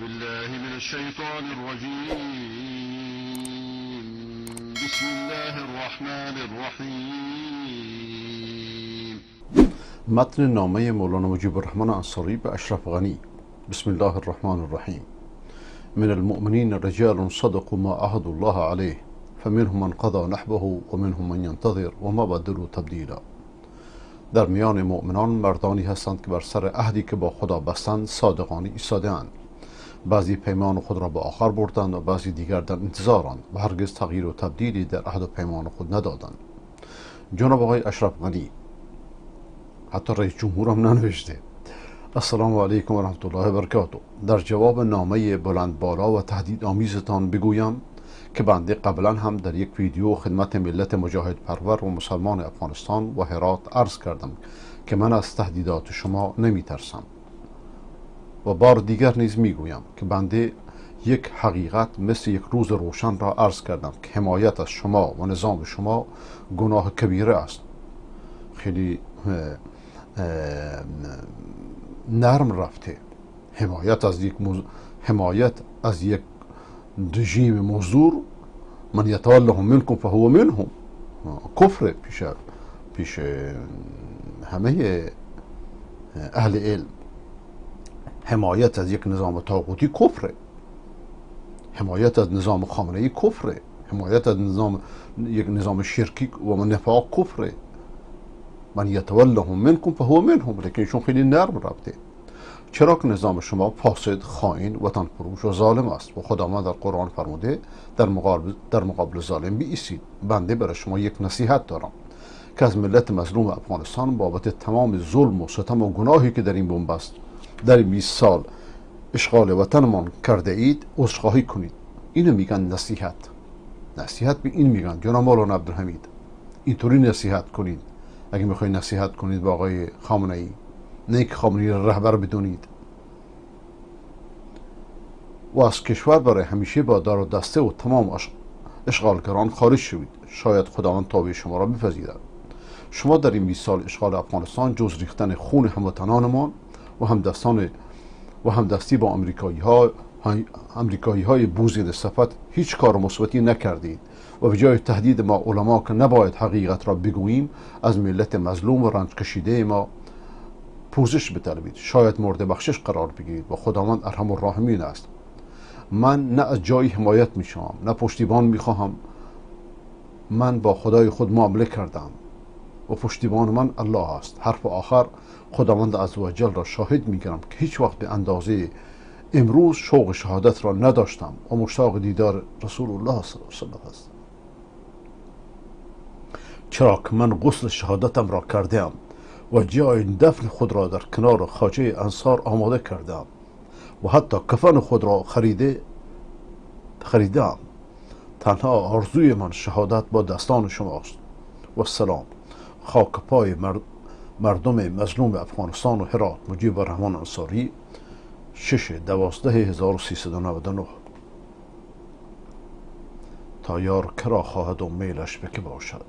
بالله من الشیطان الرجیم. بسم الله الرحمن الرحیم. متن نامه مولانا مجیب الرحمن انصاری به اشرف غنی. بسم الله الرحمن الرحیم. من المؤمنین رجال صدقوا ما عهدوا الله عليه فمنهم من قضى نحبه ومنهم من ينتظر وما بدلوا تبدیلا. در میان مؤمنان مردانی هستند که بر سر عهدی که با خدا بستند صادقانه ایستاده‌اند. بعضی پیمان خود را به آخر بردند و بعضی دیگر در انتظارند و هرگز تغییر و تبدیلی در عهد و پیمان خود ندادند. جناب آقای اشرف غنی، حتی رئیس جمهور هم ننوشته. السلام علیکم و رحمت الله و برکاته. در جواب نامه بلند بالا و تهدید آمیزتان بگویم که بنده قبلا هم در یک ویدیو خدمت ملت مجاهد پرور و مسلمان افغانستان و هرات عرض کردم که من از تهدیدات شما نمی ترسم و بار دیگر نیز می گویم که بنده یک حقیقت مثل یک روز روشن را عرض کردم که حمایت از شما و نظام شما گناه کبیره است. خیلی نرم رفته. حمایت از یک رژیم مزدور، من یتولهم منکم فهو منهم، کفر پیش همه اهل علم. حمایت از یک نظام طاغوتی کفره، حمایت از نظام خامنه‌ای کفره، حمایت از نظام یک نظام شرکی و نفاق کفره. من یتولهم منکم فهو منهم. لیکن ایشون خیلی نرم رفته. چرا که نظام شما فاسد، خائن، وطن فروش و ظالم است و خداوند در قرآن فرموده در مقابل ظالم بایستید. بنده برای شما یک نصیحت دارم که از ملت مظلوم افغانستان بابت تمام ظلم و ستم و گناهی که در این بنبست در این 20 سال اشغال وطنمان کرده اید عذرخواهی کنید. اینو میگن نصیحت. نصیحت به این میگن. جناب مولانا عبدالحمید، اینطوری نصیحت کنید. اگه میخواید نصیحت کنید به آقای خامنه ای، نه که خامنه ای را رهبر بدونید. و از کشور برای همیشه با دار و دسته و تمام اشغالگران خارج شوید. شاید خداوند توبه شما را بپذیرد. شما در این 20 سال اشغال افغانستان جز ریختن خون هموطنانمان و همدستان و همدستی با امریکایی های بوزینه صفت هیچ کار مثبتی نکردید و به جای تهدید ما علما که نباید حقیقت را بگوییم، از ملت مظلوم و رنج کشیده ما پوزش بطلبید. شاید مورد بخشش قرار بگیرید و خداوند ارحم الراحمین است. من نه از جایی حمایت میشم نه پشتیبان میخواهم. من با خدای خود معامله کردم و پشتیبان من الله است. حرف آخر، خداوند عزوجل را شاهد میگیرم که هیچ وقت به اندازه امروز شوق شهادت را نداشتم و مشتاق دیدار رسول الله صلی الله علیه و سلم هستم. چرا که من غسل شهادتم را کردم و جای دفن خود را در کنار خواجه انصار آماده کردم و حتی کفن خود را خریدم. تنها آرزوی من شهادت با دستان شماست. و سلام. خاک پای مردم مظلوم افغانستان و هرات. مجیب الرحمن انصاری، 6/12/1399. تا یار کرا خواهد و میلش به که باشد.